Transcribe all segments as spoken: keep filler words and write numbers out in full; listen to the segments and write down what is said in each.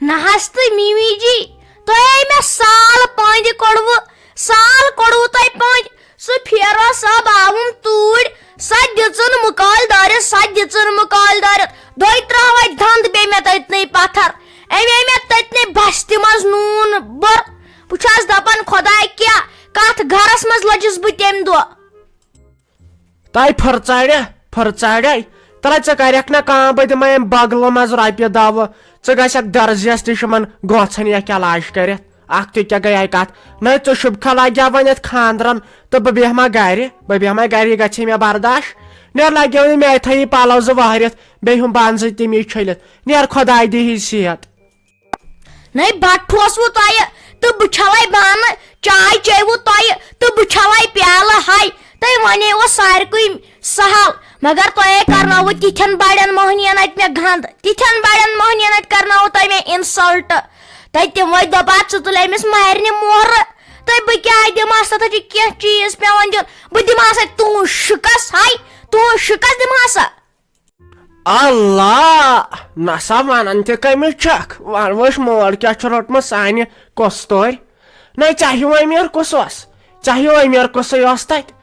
نہ حظ تہٕ میمی جی، تۄہہِ ہے مےٚ سال پانٛدِ کوٚڑوٕ، سال کوٚڑوٕ تۄہہِ پانٛدِ۔ سُہ پھیرو صٲب آوُم توٗرۍ، سۄ دِژٕن مُکالۍ دٲرِتھ، سۄ دِژٕن مُکالۍ دٲرِتھ۔ دۄیہِ ترٛہہ وَٹہِ دَنٛد پیٚیہِ مےٚ تٔتنٕے پَتھر۔ أمۍ أنۍ مےٚ تٔتنٕے بستہِ منٛز نوٗن بٔر۔ بہٕ چھَس دَپان، خۄداے کیٛاہ کَتھ گَرَس منٛز لٔجِس بہٕ تَمہِ دۄہ۔ تَے پھٕرژاڑے، پھٕرژاڑے۔ تَلے ژٕ کَرٮ۪کھ نہ کٲم، بہٕ دِمَے اَمہِ بغلہٕ منٛز رۄپیہِ دَہ وُہ۔ ژٕ گژھٮ۪کھ درزیَس نِش یِمَن گوژھن یَکھ علاج کٔرِتھ۔ اَکھ تہِ کیٛاہ گٔیے کَتھ؟ نَے ژٕ شُبکھا لَگیٛاو وۄنۍ یَتھ خانٛدرَن تہٕ بہٕ بیٚہمہ گَرِ، بہٕ بیٚہمہ گَرِ، یہِ گژھِ مےٚ برداش۔ نیر لَگیو نہٕ مےٚ یِتھَے یہِ پَلو زٕ وہرِتھ، بیٚیہِ ہُم بانہٕ زٕ تِمی چھٔلِتھ۔ نیر خۄداے دِیہِ سیحت۔ نَے بَتہٕ ٹھوسوٕ تۄہہِ تہٕ بہٕ چھَلَے بانہٕ، چاے چیٚیوٕ تۄہہِ تہٕ بہٕ چھَلَے پیالہٕ ہَے۔ تۄہہِ وَنیوٕ سارِکُے سہل، مگر تۄہے کرناوٕ تِتھٮ۪ن بڑٮ۪ن مۄہنِین اتہِ مےٚ گنٛد، تِتھٮ۪ن بڑٮ۪ن مۄہنِین اتہِ کرناوٕ تۄہہِ مےٚ insult۔ تۄہہِ تِموے دوٚپ، اتھ ژٕ تُل أمِس مہرنہِ مۄہرٕ۔ تۄہہِ بہٕ کیٛاہ دِمہٕ ہس، تتھ چھِ کینٛہہ چیٖز پٮ۪وان دیُن۔ بہٕ دِمہٕ ہسا تُہُنٛد شِکس، ہاے، تُہُنٛد شِکس دِمہٕ ہسا۔ اللہ! نسا ونان تہِ کٔمِس چھکھ؟ ون وٕچھ مول کیٛاہ چھُ روٚٹمُت سانہِ کۄستورِ۔ نَے ژےٚ ہیوٗ أمیٖر کُس اوس؟ ژےٚ ہیوٗ أمیٖر کُسٕے اوس تَتہِ؟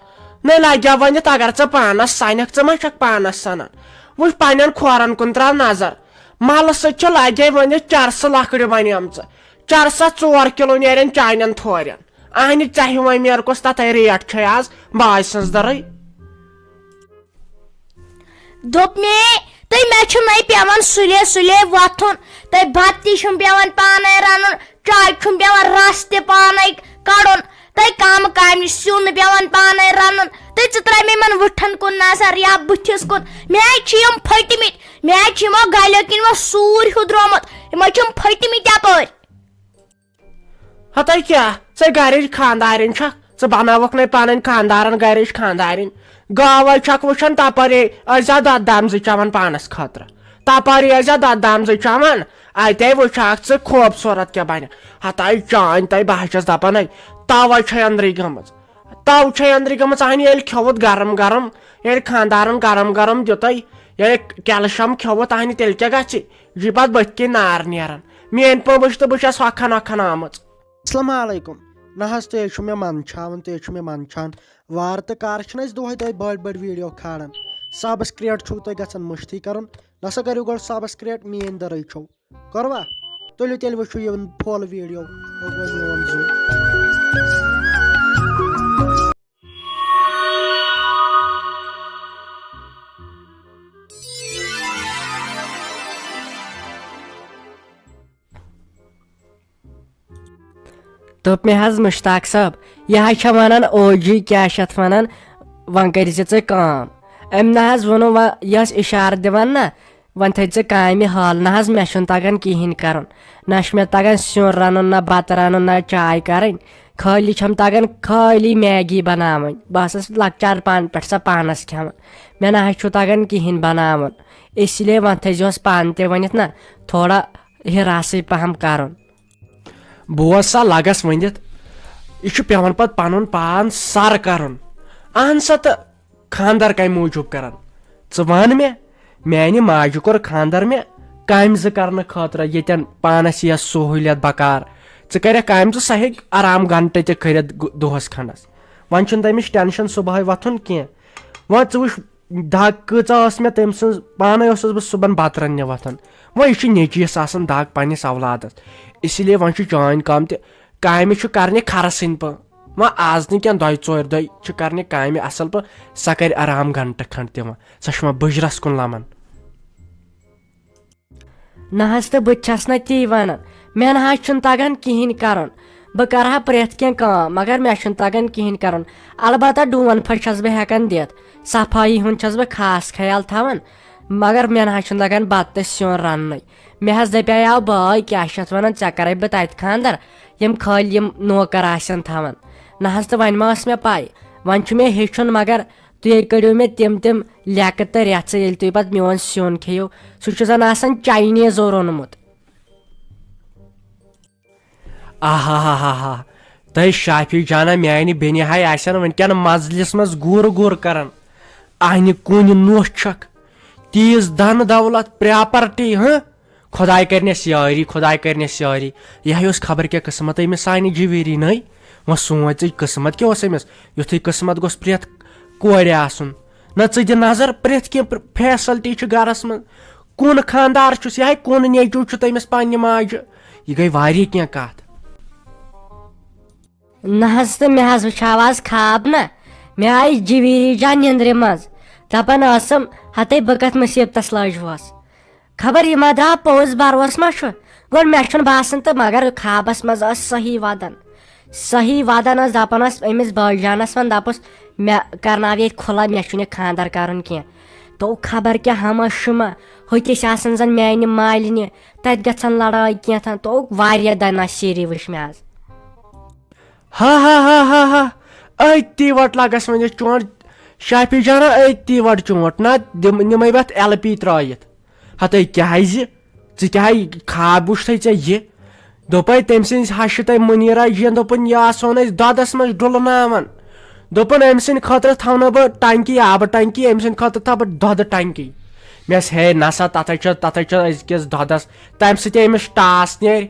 نَے لَگیٛا ؤنِتھ، اگر ژٕ پانَس سَنَکھ، ژٕ ما چھَکھ پانَس سَنان؟ وٕچھ، پنٛنٮ۪ن کھورَن کُن ترٛاو نظر۔ مَلہٕ سۭتۍ چھُ لَگے ؤنِتھ چرسہٕ لۄکڑِ بَنیمژٕ۔ چرسَس ژور کِلوٗ نیرن چانٮ۪ن تھورٮ۪ن۔ اَہنہِ، ژےٚ ہیوٗ أمیٖر کُس، تَتھَے ریٹ چھے آز باج سٕنٛز دَرٕے۔ دوٚپ مےٚ، تہٕ مےٚ چھُنہٕ پٮ۪وان سُلے سُلے وۄتھُن، تہٕ بَتہٕ تہِ چھُم پٮ۪وان پانَے رَنُن، چاے چھُم پٮ۪وان رَس تہِ پانَے کَڑُن، تہٕ کَم کامہِ سیُن پٮ۪وان پانَے رَنُن، تہٕ ژٕ ترٛاو مےٚ یِمَن وٕٹھَن کُن نظر یا بٕتھِس کُن۔ مےٚ حظ چھِ یِم پھٔٹۍمٕتۍ، مےٚ حظ چھِ یِمو گَلیو کِنۍ وۄنۍ سوٗر ہیوٗ درٛامُت، یِم حظ چھِ یِم پھٔٹۍمٕتۍ یَپٲرۍ۔ ہتے کیٛاہ؟ ژے گرِچ خاندارِنۍ چھکھ؟ ژٕ بناوکھ نے پنٕنۍ خاندارن گرِچ خاندارِنۍ؟ گاوے چھکھ وٕچھان تپٲرے ٲسۍ زیادٕ دۄدٕ دام زٕ چٮ۪وان پانس خٲطرٕ۔ تپٲرے ٲسۍ زیادٕ دۄدٕ دام زٕ چٮ۪وان، اتے وٕچھکھ ژٕ خوٗبصوٗرت کیٛاہ بنہِ۔ ہتے چانۍ تہِ بہٕ ہا چھس دپان ہے، توے چھے أنٛدرٕے گٔمٕژ۔ تو چھے أنٛدرٕ گٔمٕژ اہنہِ، ییٚلہِ کھیوٚوُتھ گرم گرم، ییٚلہِ خانٛدارن گرم گرم دیُتُے، ییٚلہِ کیلشم کھیوٚوُتھ اہنہِ، تیٚلہِ کیٛاہ گژھِ؟ یہِ چھِ پتہٕ بٔتھۍ کِنۍ نار نیران۔ میٲنۍ پٲٹھۍ وٕچھ تہٕ بہٕ چھس ہۄکھان ہۄکھان آمٕژ۔ السلام علیکم۔ نہ حظ، تُہۍ حظ چھِو مےٚ منٛدچھاوان، تُہۍ حظ چھِو مےٚ منٛدچھان۔ وارٕ تہٕ کارٕ چھِنہٕ أسۍ دۄہے دۄہے بٔڑۍ بٔڑۍ ویٖڈیو کھالان۔ سبسکرایب چھُو تۄہہِ گژھان مٔشتھٕے کرُن۔ نسا کٔرِو گۄڈٕ سبسکرایب، میٲنۍ دٔرٕے چھو۔ کروہ؟ تُلِو تیٚلہِ وٕچھِو یہِ full video، وۄنۍ گوٚو میون زُو۔ دوٚپ مےٚ حظ، مشتاق صٲب، یہِ حظ چھےٚ ونان او جی، کیٛاہ چھِ اتھ ونان، وۄنۍ کٔرۍ زِ ژٕ کٲم۔ أمۍ نہ حظ ووٚنُن، وۄنۍ یۄس اشارٕ دِوان نہ، وۄنۍ تھٲے ژٕ کامہِ حال۔ نہ حظ، مےٚ چھُنہٕ تگان کِہینۍ کرُن۔ نہ چھُ مےٚ تگان سیُن رنُن، نہ بتہٕ رنُن، نہ چاے کرٕنۍ۔ خٲلی چھم تگان خٲلی میگی بناوٕنۍ۔ بہٕ ہسا چھس لۄکچار پانہٕ پٮ۪ٹھ سۄ پانس کھٮ۪وان۔ مےٚ نہ حظ چھُ تگان کِہینۍ بناوُن۔ اسی لیے وۄنۍ تھٲے زِہوس پانہٕ تہِ ؤنِتھ نہ، تھوڑا ہِراسٕے پہم کرُن۔ بوز سا لگس ؤنِتھ، یہِ چھُ پٮ۪وان پتہٕ پنُن پان سر کرُن۔ اہن سا، تہٕ خانٛدر کمہِ موٗجوٗب کران؟ ژٕ وَن مےٚ، میانہِ ماجہِ کوٚر خانٛدر مےٚ کامہِ زٕ کرنہٕ خٲطرٕ، ییٚتٮ۪ن پانس یِیَس سہوٗلیت بکار۔ ژٕ کرکھ کامہِ زٕ، سۄ ہیٚکہِ آرام گنٹہٕ تہِ کٔرِتھ گُ-، دۄہس کھنٛڈس۔ وۄنۍ چھُنہٕ تٔمِس ٹینشن صبحٲے وۄتھُن کینٛہہ۔ وۄنۍ ژٕ وٕچھ، دگ کۭژاہ ٲس مےٚ تٔمۍ سٕنٛز، پانے اوسُس بہٕ صُبحن بتہٕ رننہِ وۄتھان۔ وۄنۍ یہِ چھِ نیٚچوِس آسان دگ پننِس اولادس، اسی لیے وۄنۍ چھُ چٲنۍ کٲم تہِ کامہِ چھُ کرنہِ کھرٕ سٕنٛدۍ پٲٹھۍ۔ وۄنۍ آز نہٕ کینٛہہ، دۄیہِ ژورِ دۄہہِ چھِ کرنہِ کامہِ اصل پٲٹھۍ۔ سۄ کرِ آرام گنٹہٕ کھنٛڈ تہِ وۄنۍ۔ سۄ چھِ وۄنۍ بٕجرس کُن لمان۔ نہ حظ، تہٕ بہٕ تہِ چھس نہ تی ونان۔ مےٚ نہ حظ چھُنہٕ تگان کِہینۍ کرُن۔ بہٕ کرٕ ہا پرٛٮ۪تھ کینٛہہ کٲم، مگر مےٚ چھُنہٕ تگان کِہینۍ کرُن۔ البتہ ڈوٗن پھٔلۍ چھس بہٕ ہٮ۪کان دِتھ۔ صفٲیی ہُنٛد چھس بہٕ خاص خیال تھاوان۔ مگر مےٚ نہ حظ چھُنہٕ تگان بتہٕ تہٕ سیُن رننُے۔ مےٚ حظ دپیاو بٲے، کیٛاہ چھِ اتھ ونان، ژےٚ کرے بہٕ تتہِ خانٛدر، یِم خٲلۍ یِم نوکر آسن تھاوان۔ نہ حظ، تہٕ وۄنۍ ما ٲس مےٚ پے، وۄنۍ چھُ مےٚ ہیٚچھُن، مگر تُہۍ کٔڑِو مےٚ تِم تِم لیٚکہٕ تہٕ رٮ۪ژٕ، ییٚلہِ تُہۍ پتہٕ میون سیُن کھیٚیِو، سُہ چھُ زن آسان چاینیزو روٚنمُت۔ آہا ہا ہا ہا، تۄہہِ شافی جانہ میانہِ بیٚنہِ ہاے آسن وٕنکٮ۪ن مجلس منٛز گُر گُر کران۔ اہنہِ کُنہِ نوٚچھ چھکھ، تیٖژ دھن دولت، پراپرٹی، ہہ؟ خۄداے کَرنَس یٲری، خۄداے کَرنَس یٲری۔ یہِ ہا اوس خبر کیٛاہ قٕسمت أمِس سانہِ جِویٖری نٔے۔ وۄنۍ سونٛچ ژٕ، قٕسمت کیٛاہ اوس أمِس؟ یُتھُے قٕسمت گوٚژھ پرٛٮ۪تھ کورِ آسُن۔ نہ، ژٕ دِ نظر، پرٛٮ۪تھ کینٛہہ پر-، facility چھِ گَرَس منٛز۔ کُن خانٛدار چھُس، یہِ ہا کُن نیٚچوٗ چھُ تٔمِس پنٛنہِ ماجہِ۔ یہِ گٔے واریاہ کینٛہہ کَتھ۔ نہ حظ، تہٕ مےٚ حظ وٕچھاو آز خاب نہ، مےٚ آیہِ جِویٖری جان نِندرِ منٛز، دَپان ٲسٕم، ہَتَے بہٕ کَتھ مُصیٖبتَس لٔجوس۔ خبر یہِ ما درٛاو پوٚز، بروس ما چھُ؟ گوٚو مےٚ چھُنہٕ باسان تہٕ، مگر خابس منٛز ٲس صحیح ودان۔ صحیح ودان ٲس، دپان ٲس أمِس بٲے جانس وَن، دپُس، مےٚ کرناو ییٚتہِ کھُلا، مےٚ چھُنہٕ یہِ خانٛدر کرُن کینٛہہ۔ تو خبر کیٛاہ ہما شُما، ہُتہِ ٲسۍ آسان زن میانہِ مالنہِ، تتہِ گژھان لڑٲے کینٛہہ تام۔ تو واریاہ دنا سیری وٕچھ مےٚ آز۔ ہا ہا ہا ہا ہا۔ أتی وَٹ لَگَس وۄنۍ یہِ چونٛٹھ۔ شافی جانا، أتی وَٹ چونٛٹھ۔ نہ دِم-، نِمَے بَتھ ایل پی ترٛٲیِتھ۔ ہَتَے کیٛازِ؟ ژٕ کیٛاہ ہَے خواب وُچھتھَے ژےٚ یہِ؟ دوٚپَے تٔمۍ سٕنٛزِ ہَشہِ تَے مُنیٖرا جِین دوٚپُن، یہِ آسون أسۍ دۄدَس منٛز ڈُلناوان۔ دوٚپُن، أمۍ سٕنٛدِ خٲطرٕ تھاونہٕ بہٕ ٹنکی، آبہٕ ٹنکی، أمۍ سٕنٛدِ خٲطرٕ تھاوٕ بہٕ دۄدٕ ٹنکی۔ مےٚ ٲس، ہے نسا، تَتھَے چھِ، تَتھَے چھِ أزکِس دۄدَس، تَمہِ سۭتۍ أمِس ٹاس نیرِ۔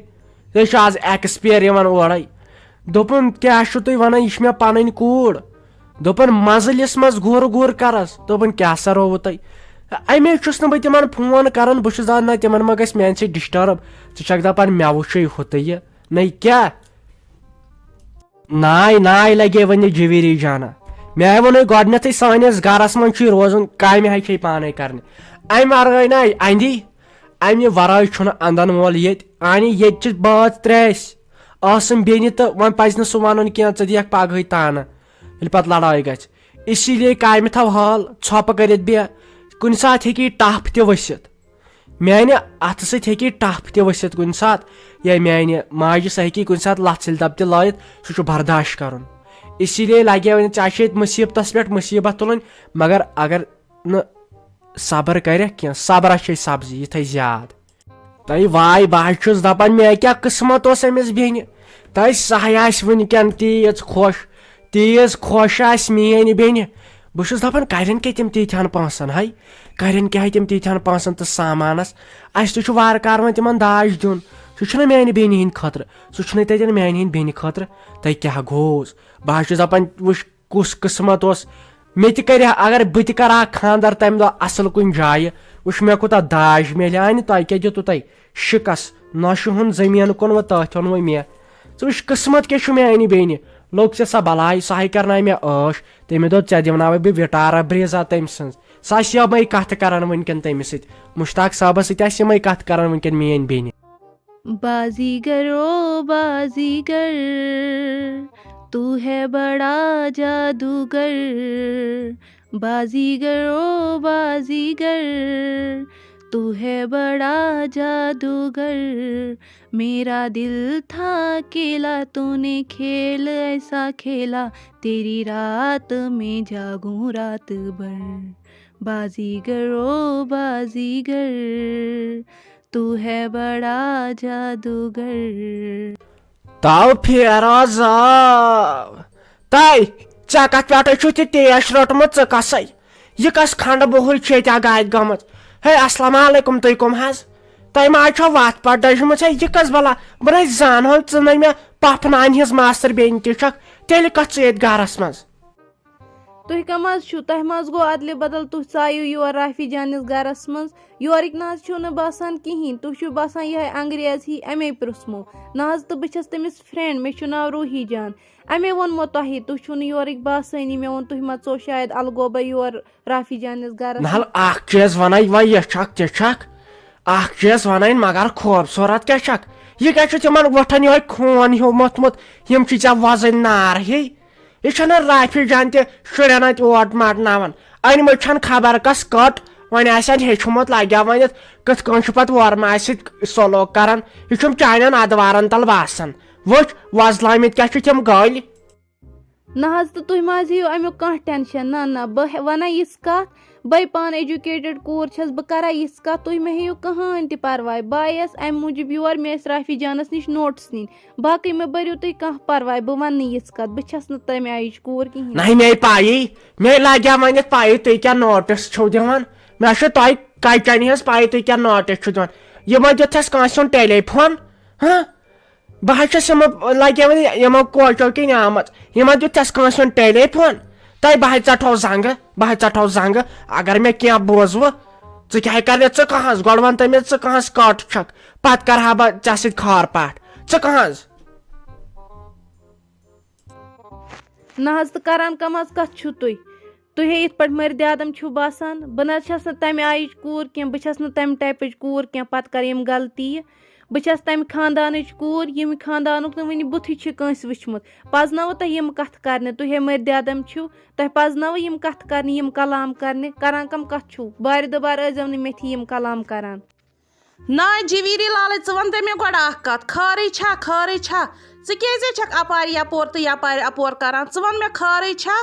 یہِ چھُ آز ایکسپیر یِوان اورَے۔ دوٚپُن، "کیٛاہ چھُو تُہۍ وَنان؟ یہِ چھِ مےٚ پَنٕنۍ کوٗر۔" دوٚپُن، "منزلِس منٛز گُر گُر کَرَس۔" دوٚپُن، "کیٛاہ سا رووُ تۄہہِ؟" اَمے چھُس نہٕ بہٕ تِمَن فون کَران۔ بہٕ چھُس دَپان، نہ، تِمَن ما گژھِ میٛانہِ سۭتۍ ڈِسٹٲرٕب۔ ژٕ چھَکھ دَپان، مےٚ وٕچھُے ہُہ تہٕ یہِ۔ نَے کیٛاہ؟ ناے، ناے لَگے وۄنۍ یہِ جِویٖری جانا۔ مےٚ ووٚنُے گۄڈٕنٮ۪تھٕے، سٲنِس گَرَس منٛز چھُے روزُن، کامہِ ہَے چھے پانَے کَرنہِ۔ اَمہِ وَرٲے نَے اَندی۔ اَمہِ وَرٲے چھُنہٕ اَندَن وول ییٚتہِ۔ اَنہِ ییٚتہِ چھِ بٲژ ترٛےٚ اَسہِ۔ ٲسٕم بیٚنہِ تہٕ وۄنۍ پَزِ نہٕ سُہ وَنُن کینٛہہ، ژٕ دِیَکھ پَگہٕے تانہٕ، ییٚلہِ پَتہٕ لَڑٲے گژھِ۔ اسی لیے کامہِ تھاو حال، ژھۄپہٕ کٔرِتھ بیٚہہ۔ کُنہِ ساتہٕ ہیٚکی ٹَپھ تہِ ؤسِتھ۔ میٛانہِ اَتھٕ سۭتۍ ہیٚکی ٹَپھ تہِ ؤسِتھ کُنہِ ساتہٕ، یا میٛانہِ ماجہِ سۄ ہیٚکی کُنہِ ساتہٕ لَژھ ہِلۍ دَب تہِ لٲیِتھ، سُہ چھُ برداش کَرُن۔ اسی لیے لَگے وۄنۍ ژےٚ چھِ ییٚتہِ مُصیٖبتَس پٮ۪ٹھ مُصیٖبت تُلٕنۍ، مگر اگر نہٕ صبر کرکھ کینٛہہ، صبرس چھے سبزی یِتھے زیاد۔ تہٕ واے، بہٕ حظ چھُس دپان، مےٚ کیٛاہ قٕسمت اوس أمِس بیٚنہِ؟ تہٕ سۄ ہے آسہِ وٕنکٮ۪ن تیٖژ خۄش، تیٖژ خۄش آسہِ میٲنۍ بیٚنہِ۔ بہٕ چھُس دپان، کرن کیٛاہ تِم تیٖتہن پونٛسن ہے؟ کرن کیٛاہ تِم تیٖتہن پونٛسن تہٕ سامانس؟ اسہِ تہِ چھُ وارٕ کارٕ وۄنۍ تِمن داج دیُن۔ سُہ چھُنہ میانہِ بیٚنہِ ہٕنٛدِ خٲطرٕ، سُہ چھُنہ تتٮ۪ن میانہِ ہٕنٛدِ بیٚنہِ خٲطرٕ۔ تہٕ کیٛاہ گوٚوس؟ بہٕ حظ چھُس دپان، وٕچھ، کُس قٕسمت اوس۔ مےٚ تہِ کرِ ہا، اگر بہٕ تہِ کرٕ ہا خانٛدر تمہِ دۄہ اصل کُنہِ جایہِ، وٕچھ مےٚ کوٗتاہ داج میلہِ ہا۔ نہِ تۄہہِ کیٛاہ دیُتوٕ تۄہہِ شِکس؟ نۄشہِ ہُنٛد زٔمیٖن کُن وۄنۍ تٔتھۍ اوٚن وۄنۍ مےٚ۔ ژٕ وٕچھ، قٕسمت کیٛاہ چھُ میٛانہِ بیٚنہِ؟ لوٚگ ژےٚ سۄ بلاے، سۄ ہاے کرناے مےٚ عٲش۔ تٔمۍ دوٚپ، ژےٚ دِمناوے بہٕ وِٹارا بریٖزا تٔمۍ سٕنٛز۔ سۄ آسہِ یِمے کتھٕ کران وٕنکٮ۪ن تٔمِس سۭتۍ۔ مشتاق صٲبس سۭتۍ آسہِ یِمے کتھٕ کران وٕنکٮ۪ن میٛٲنۍ بیٚنہِ۔ بازیگر او بازیگر، تو ہے بڑا جادوگر۔ بازیگر او بازیگر، تو ہے بڑا جادوگر۔ میرا دل تھا اکیلا، تو نے کھیل ایسا کھیلا، تیری رات میں جاگوں رات بھر۔ بازیگر او بازیگر، تو ہے بڑا جادوگر۔ تو پھیرا زاو۔ تاے، ژےٚ کتھ پٮ۪ٹھے چھُتھ یہِ تیش روٚٹمُت، ژٕ کسے؟ یہِ کس کھنڈٕ بوہٕج چھِ ییٚتہِ اگادِ گٔمٕژ؟ ہے، السلام علیکم، تُہۍ کم حظ؟ تۄہہِ ما چھو وتھ پتھ ڈٔجمٕژ؟ ہے، یہِ کس بلا؟ بہٕ نَے زانہو ژٕ نَے مےٚ پۄپھٕ نانہِ ہٕنٛز ماستٕر بیٚنہِ تہِ چھکھ، تیٚلہِ کتھ ژٕ ییٚتہِ گرس منٛز؟ تُہۍ کم حظ چھِو؟ تۄہہِ ما حظ گوٚو ادلہِ بدل؟ تُہۍ ژایِو یور رافی جانِس گرس منٛز۔ یورٕکۍ نہ حظ چھِو نہٕ باسان کِہیٖنۍ۔ تُہۍ چھِو باسان یِہوٚے انگریز ہی، اَمے پرٛژھمو۔ نہ حظ، تہٕ بہٕ چھَس تٔمِس friend، مےٚ چھُ ناو روحی جان۔ اَمے ووٚنمو تۄہہِ، تُہۍ چھِو نہٕ یورٕکۍ باسٲنی۔ مےٚ ووٚن، تُہۍ ما ژوٚو شاید الگوبہ یور رافی جانِس گرس نہ حظ، منٛز۔ اکھ چیٖز وَنَے، وۄنۍ یہِ چھَکھ، تہِ چھَکھ۔ اکھ چیٖز وَنَے، مگر خوٗبصوٗرت کیٛاہ چھَکھ؟ یہِ کیٛاہ چھُ تِمن وۄٹھن یِہوٚے خوٗن ہیوٗ موٚتھمُت؟ یِم چھِ ژےٚ وۄزٕلۍ نار ہی۔ یہِ چھَنہٕ رافی جان تہِ شُرٮ۪ن اَتہِ اوٹ مارناوان۔ أنۍ مٕتۍ چھَن خبر کَس کٔٹ، وۄنۍ آسٮ۪ن ہیٚچھمُت، لَگیٛا وۄنۍ اَتھ کِتھ کٔنۍ چھُ پَتہٕ اورٕ ماسہِ سۭتۍ سلوک کَران۔ یہِ چھُم چانٮ۪ن اَدوارَن تَل باسان۔ وٕچھ، وۄزلٲمٕتۍ کیٛاہ چھِ تِم گٔلۍ۔ نہ حظ، تہٕ تُہۍ مہ حظ ہیٚیِو اَمیُک کانٛہہ tension۔ نہ، نہ، بہٕ وَنَے یِژھ کَتھ، بَے پانہٕ educated کوٗر چھَس، بہٕ کَرا یِژھ کَتھ، تُہۍ مہ ہیٚیِو کٕہٕنۍ تہِ پَرواے۔ بہٕ آیَس اَمہِ موٗجوٗب یور، مےٚ ٲسۍ رافی جانَس نِش notes نِنۍ۔ باقٕے مہ بٔرِو تُہۍ کانٛہہ پرواے، بہٕ ونہٕ نہٕ یِژھ کتھ، بہٕ چھس نہٕ تمہِ آیِچ کوٗر کِہیٖنۍ۔ نہ، مے پایی، مے لگیا ؤنِتھ پایی تُہۍ کیٛاہ notice چھِو دِوان۔ مےٚ چھِ تۄہہِ کچنہِ ہٕنٛز پایی تُہۍ کیٛاہ notice چھِو دِوان۔ یِمو دیُت اَسہِ کٲنٛسہِ ہُنٛد ٹیلی فون؟ ہاں؟ بہٕ حظ چھُس یِمو لگیمٕتۍ یِمو کوچو کِنۍ آمٕژ۔ یِمو دیُت اَسہِ کٲنٛسہِ ہُنٛد ٹیلی فون؟ تۄہہِ بہٕ حظ ژٹہو زنٛگہٕ، بہٕ حظ ژٹہو زنٛگہٕ۔ اگر مےٚ کینٛہہ بوزوٕ، ژٕ کیٛاہ کرٕ مےٚ، ژٕ کہنٛز؟ گۄڈٕ وَن تہٕ مےٚ، ژٕ کہنٛز کٹ چھکھ؟ پتہٕ کرٕ ہا بہٕ ژےٚ سۭتۍ کھار پاٹھ۔ ژٕ کہنٛز؟ نہ حظ، تہٕ کران کم از کتھ چھِو تُہۍ؟ تُہۍ ہے یِتھ پٲٹھۍ مٔردِ آدم چھِو باسان۔ بہٕ نہ حظ چھَس نہٕ تَمہِ آیِچ کوٗر کینٛہہ، بہٕ چھَس نہٕ تَمہِ ٹایپٕچ کوٗر کینٛہہ، پَتہٕ کَرٕ یِم غلطیہِ۔ بہٕ چھَس تَمہِ خاندانٕچ کوٗر، ییٚمہِ خاندانُک نہٕ وٕنہِ بُتھٕے چھِ کٲنٛسہِ وٕچھمُت۔ پَزناوٕ تۄہہِ یِم کَتھٕ کَرنہِ؟ تُہۍ ہے مٔردِ آدم چھِو، تۄہہِ پَزناوٕ یِم کَتھٕ کَرنہِ، یِم کلام کَرنہِ؟ کَران کَم کَتھ چھِو؟ بارِ دُبارٕ ٲسۍزیو نہٕ مےٚ تھی یِم کلام کَران۔ نا جویری لالے، ژٕ وَن تہٕ مےٚ گۄڈٕ اَکھ کَتھ، خٲرٕے چھا، خٲرٕے چھا؟ ژٕ کیٛازِ چھَکھ اَپارِ یَپور تہٕ یَپارِ اَپور کَران؟ ژٕ وَن مےٚ، خٲرٕے چھا؟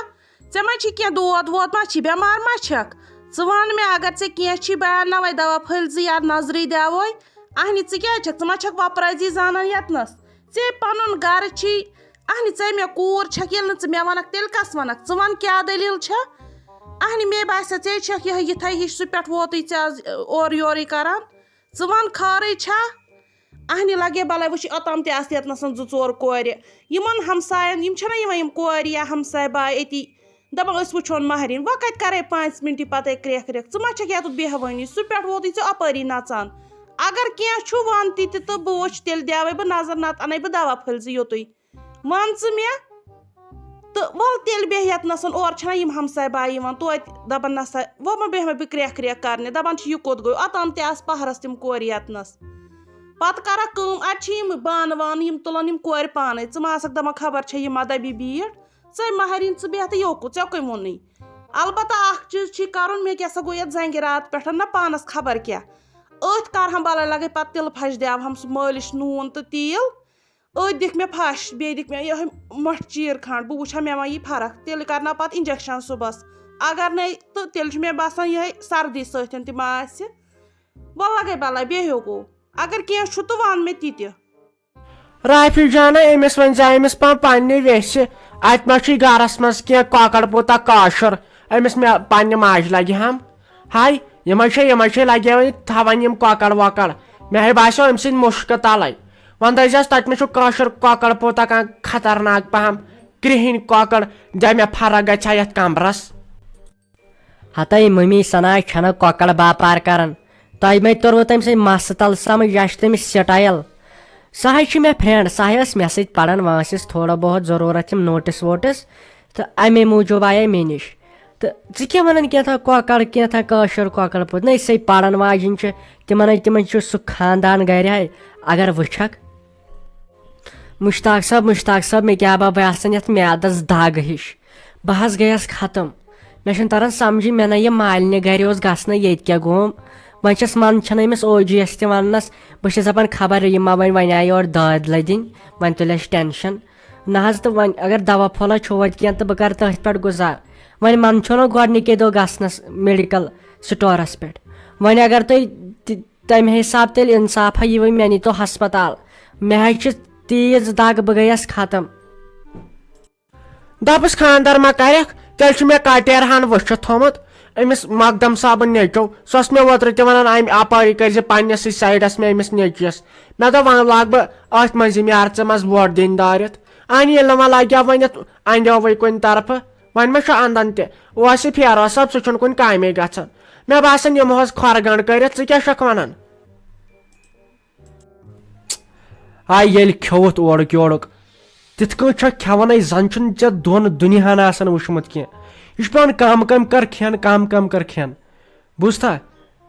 ژےٚ ما چھی کینٛہہ دود وود ما چھی، بٮ۪مار ما چھَکھ؟ ژٕ وَن مےٚ، اگر ژےٚ کینٛہہ چھی، بہٕ اَنناوَے دَوا پھٔلۍ زٕ یا نظرٕے دِوَے۔ اَہنہِ، ژٕ کیٛازِ چھَکھ؟ ژٕ ما چھَکھ وۄپرٲزی زانان یَتنَس؟ ژےٚ پَنُن گَرٕ چھی۔ اَہنہِ، ژےٚ مےٚ کوٗر چھَکھ، ییٚلہِ نہٕ ژٕ مےٚ وَنَکھ، تیٚلہِ کَس وَنَکھ؟ ژٕ وَن، کیٛاہ دٔلیٖل چھےٚ؟ اَہنہِ، مے باسیٚو، ژےٚ چھَکھ یِہوٚے یِتھَے ہِش، سُہ پٮ۪ٹھ ووتُے ژےٚ آز، اورٕ یورٕے کَران۔ ژٕ وَن، خٲرٕے چھا؟ اَہنہِ، لَگے بَلاے، وٕچھ، اوٚتام تہِ آسہٕ ییٚتنَس زٕ ژور کورِ۔ یِمَن ہمسایَن، یِم چھَنہ یِوان یِم کورِ یا ہمساے باے أتی، دَپان، أسۍ وٕچھون مَہرِنۍ۔ وۄنۍ کَتہِ کَرَے پانٛژِ مِنٹہِ پَتَے کرٛٮ۪کھ کرٛٮ۪کھ؟ ژٕ ما چھَکھ یَتُتھ بیٚہوٲنی؟ سُہ پٮ۪ٹھ ووتُے ژےٚ اَپٲری نَژان۔ اگر کینٛہہ چھُ، وَن تہِ تہِ تہٕ بہٕ وٕچھِ، تیٚلہِ دِیاوَے بہٕ نظر، نَتہٕ اَنَے بہٕ دَوا پھٔلۍ زٕ یوٚتُے۔ وَن ژٕ مےٚ۔ تہٕ وَل تیٚلہِ بیٚہہ یَتنَسَن، اورٕ چھَنہ یِم ہمساے باے یِوان توتہِ، دَپان، نہ سا، وۄنۍ ما بیٚہمَے بہٕ کرٛٮ۪کھ کرٛٮ۪کھ کَرنہِ؟ دَپان چھِ، یہِ کوٚت گوٚو؟ اوٚتام تہِ آسہٕ پَہرَس تِم کورِ یَتنَس۔ پَتہٕ کَرَکھ کٲم، اَتہِ چھِ یِم بانہٕ وانہٕ، یِم تُلَن یِم کورِ پانَے۔ ژٕ ما آسَکھ دَپان، خبر چھےٚ یہِ ما دَبی بیٖٹھ؟ ژٕے مَہرِنۍ، ژٕ بیٚہہ تہٕ یوکُن، ژےٚ کٔمۍ ووٚنُے؟ البتہ اَکھ چیٖز چھی کَرُن، مےٚ کیٛاہ سا گوٚو یَتھ زَنٛگہِ راتہٕ پٮ۪ٹھ نہ پانَس خبر کیٛاہ۔ أتھۍ کَرٕہَم بَلاے، لَگَے پَتہٕ تِلہٕ پھَش دِیاوہَم سُہ مٲلِش نوٗن تہٕ تیٖل۔ أتھۍ دِکھ مےٚ پھَش، بیٚیہِ دِکھ مےٚ یِہوٚے مۄٹھ چیٖر کھنٛڈ، بہٕ وٕچھِ ہا مےٚ ما یی فرق، تیٚلہِ کَرناو پَتہٕ injection صُبحَس۔ اگر نَے تہٕ تیٚلہِ چھُ مےٚ باسان یِہوٚے سردی سۭتۍ تہِ ما آسہِ۔ وَلہٕ لَگَے بَلاے، بیٚہہ ہیوٚکُو۔ اگر کینٛہہ چھُ تہٕ وَن مےٚ تہِ تہِ۔ رافی جانہ، أمِس ؤنۍ زِ أمِس پَن پننہِ ویسہِ، اَتہِ ما چھُے گرس منٛز کینٛہہ کۄکر پوٗتا کٲشُر؟ أمِس مےٚ پننہِ ماجہِ لگہِ ہم۔ ہاے، یِمے چھے، یِمے چھے لگے وۄنۍ تھاوان یِم کۄکر وۄکر۔ مےٚ ہے باسیو أمۍ سٕنٛدۍ مُشکہٕ تلے۔ وۄنۍ دٔپزٮ۪س، تتہِ ما چھُ کٲشُر کۄکر پوٗتا کانٛہہ خطرناک پہم، کرٛہِنۍ کۄکر، دِ مےٚ فرق گژھِ ہا یتھ کمرس۔ ہتاے ممی ثنا چھنہ کۄکر باپار کران۔ تۄہہِ مے توٚروٕ تٔمۍ سٕنٛدۍ مسہٕ تل سمجھ، یہِ چھِ تٔمِس سٹایل۔ سۄ حظ چھِ مےٚ فرینڈ، سۄ حظ ٲس مےٚ سۭتۍ پران، وۄنۍ ٲسِس تھوڑا بہت ضروٗرت یِم نوٹس ووٹس، تہٕ امے موٗجوٗب آیے مےٚ نِش۔ تہٕ ژٕ کیٛاہ ونان کینٛہہ تھا کۄکر، کینٛہہ تھا کٲشُر کۄکر پوٗت؟ نہ، یِژھے پران واجِنۍ چھِ، تِمن ہے، تِمن چھُ سُہ خاندان گرِ ہے، اگر وٕچھکھ۔ مشتاق صٲب، مشتاق صٲب، مےٚ کیٛاہ با باسان یتھ میادس دگ ہِش۔ بہٕ حظ گٔیس ختم۔ مےٚ چھُنہٕ تران سمجھے، مےٚ نہ یہِ مالنہِ گرِ اوس گژھنَے، ییٚتہِ کیٛاہ گوم۔ وۄنۍ چھس من چھنہٕ أمِس اوجی یس تہِ وننس۔ بہٕ چھس دپان، خبر یہِ ما ونہِ، وۄنۍ آیہِ اورٕ دٲدۍ لدِنۍ، وۄنۍ تُلہِ اسہِ ٹینشن۔ نہ حظ، تہٕ وۄنۍ اگر دوا پھوٚلہ چھُ ہوتہِ کینٛہہ، تہٕ بہٕ کرٕ تٔتھۍ پٮ۪ٹھ گُزار۔ وۄنۍ من چھُنہ گۄڈنِکے دۄہ گژھنس میڈیکل سٹورس پٮ۪ٹھ۔ وۄنۍ اگر تُہۍ تہِ تمہِ حساب تیٚلہِ انصافا یِیوٕ، مےٚ نیٖتو ہسپتال۔ مےٚ حظ چھِ تیٖژ دگ، بہٕ گٔیس ختم۔ دپس، خاندر ما کرکھ؟ تیٚلہِ چھُ مےٚ کٹیرہن وٕچھِتھ تھوٚمُت أمِس مقدم صٲبن نیٚچو۔ سُہ اوس مےٚ اوترٕ تہِ ونان، امہِ اپٲری کٔرۍ زِ پننسٕے سایڈس مےٚ أمِس نیٚچوِس۔ مےٚ دوٚپ، وۄنۍ لاگہٕ بہٕ أتھۍ منٛز یہِ میارژٕ منٛز ووٹ دِنۍ دٲرِتھ۔ اہنہِ، ییٚلہِ نہٕ وۄنۍ لگہِ ہا ؤنِتھ، انڈیووٕے کُنہِ طرفہٕ۔ وۄنۍ ما چھُ اندان تہِ؟ اوس یہِ پھیروز صٲب، سُہ چھُنہٕ کُنہِ کامے گژھان۔ مےٚ باسان، یِمو حظ کھۄر گنٛڈ کٔرِتھ۔ ژٕ کیٛاہ چھکھ ونان؟ آے ییٚلہِ کھیوٚوُتھ اورُک یورُک، تِتھ کٔنۍ چھا کھٮ۪وان؟ اے زن چھُنہٕ ژےٚ دۄن دُنیاہن آسان وٕچھمُت کینٛہہ۔ یہِ چھُ پٮ۪وان کم کم کر کھٮ۪ن، کم کم کر کھٮ۪ن۔ بوٗزتھا؟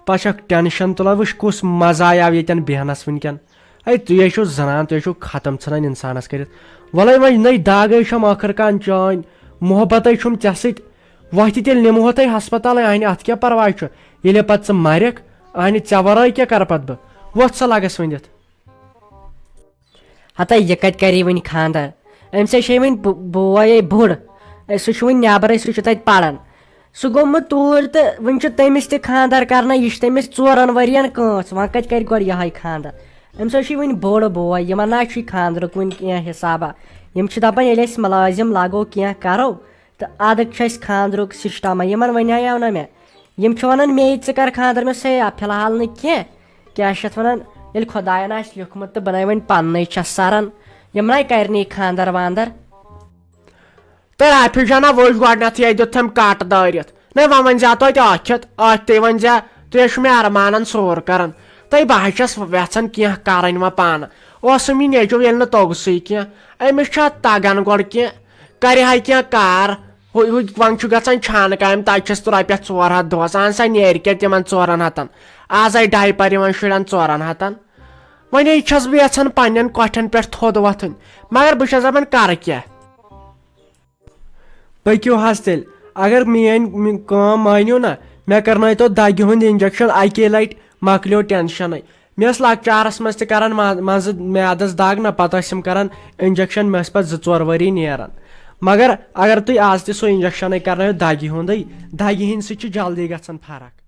پتہٕ چھکھ ٹینشن تُلان، وٕچھ کُس مزٕ آیاو ییٚتٮ۪ن بیہنس وٕنکٮ۪ن۔ اے تُہۍ ہے چھِو زنان، تُہۍ ہے چھِو ختم ژھٕنان انسانس کٔرِتھ۔ وۄلے وۄنۍ نٔے داغے چھم ٲخٕر کان چٲنۍ، محبتے چھُم ژےٚ سۭتۍ۔ وۄتھ تہِ تیٚلہِ نِمہوتھے ہسپتالے، اہنہِ اتھ کیٛاہ پرواے چھُ؟ ییٚلے پتہٕ ژٕ مرکھ، اہنہِ ژےٚ ورٲے کیٛاہ کرٕ پتہٕ بہٕ؟ وۄتھ سا لگس ؤنِتھ۔ ہتا یہِ کتہِ کرِ وُنہِ خاندر؟ أمِس ہے چھے وُنہِ بو-، بوے ہے بوٚڑ۔ اے، سُہ چھُ وُنہِ نٮ۪برے، سُہ چھُ تتہِ پران۔ سُہ گوٚمُت توٗرۍ تہٕ وُنہِ چھُ تٔمِس تہِ خاندر کرنَے، یہِ چھُ تٔمِس ژورن ؤرین کٲنٛس، وۄنۍ کتہِ کرِ گۄڈٕ یِہوٚے خاندر؟ أمِس ہے چھُے وُنہِ بوٚڑ بوے، یِمن نہ چھُے خاندرُک وُنہِ کینٛہہ حسابا۔ یِم چھِ دپان، ییٚلہِ أسۍ مُلٲزِم لگو، کینٛہہ کرو، تہٕ ادٕ چھُ اسہِ خاندرُک سسٹم۔ یِمن ونیاو نہ مےٚ، یِم چھِ ونان مے، ژٕ کر خاندر؟ مےٚ سا فی الحال نہٕ کینٛہہ، کیٛاہ چھِ یَتھ وَنان، ییٚلہِ خۄدایَن آسہِ لیوٗکھمُت تہٕ بہٕ نَے وۄنۍ پَننُے چھَس سَران، یِم نَے کَرِ نہٕ یہِ خانٛدر وانٛدر۔ تہٕ رافی جانا وٕچھ گۄڈٕنٮ۪تھٕے، اَتہِ دیُت تٔمۍ کَٹ دٲرِتھ۔ نَے وۄنۍ ؤنۍ زِ توتہِ ٲکھِتھ، ٲکھتٕے ؤنۍ زِ، تُہۍ حظ چھِو مےٚ اَرمانَن سور کَران۔ تہٕ بہٕ حظ چھَس وٮ۪ژھان کینٛہہ کَرٕنۍ وۄنۍ پانہٕ۔ اوسُم یہِ نیٚچوٗ ییٚلہِ نہٕ توٚگسٕے کینٛہہ، أمِس چھا تَگان گۄڈٕ کینٛہہ؟ کَرِ ہا کینٛہہ کار، ہُہ، ہُہ، وۄنۍ چھُ گژھان چھانہٕ کامہِ، تَتہِ چھِس تہٕ رۄپیَس ژور ہَتھ دۄہَس، اَہَن سا نیرِ کیٛاہ تِمَن ژورَن ہَتَن؟ آز آے ڈایپَر یِوان شُرٮ۪ن ژورَن ہَتَن۔ وۄنۍ چھَس بہٕ یَژھان پنٛنٮ۪ن کۄٹھٮ۪ن پٮ۪ٹھ تھوٚد وۄتھُن، مگر بہٕ چھَس دَپان کَرٕ کیٛاہ؟ پٔکِو حظ تیٚلہِ، اگر میٛٲنۍ، میٛٲنۍ کٲم مٲنِو نہ، مےٚ کَرنٲیتو دَگہِ ہُنٛد اِنجَکشَن اَکے لَٹہِ، مۄکلیو ٹٮ۪نشَنٕے۔ مےٚ ٲس لۄکچارَس منٛز تہِ کَران ما-، منٛزٕ میٛادَس دَگ نہ، پَتہٕ ٲسِم کَران اِنجَکشَن، مےٚ ٲسۍ پَتہٕ زٕ ژور ؤری نیران۔ مگر اگر تُہۍ آز تہِ سُہ اِنجَکشَنٕے کَرنٲیِو دَگہِ ہُنٛدٕے، دَگہِ ہِنٛدِ سۭتۍ چھِ جلدی گژھان فرق۔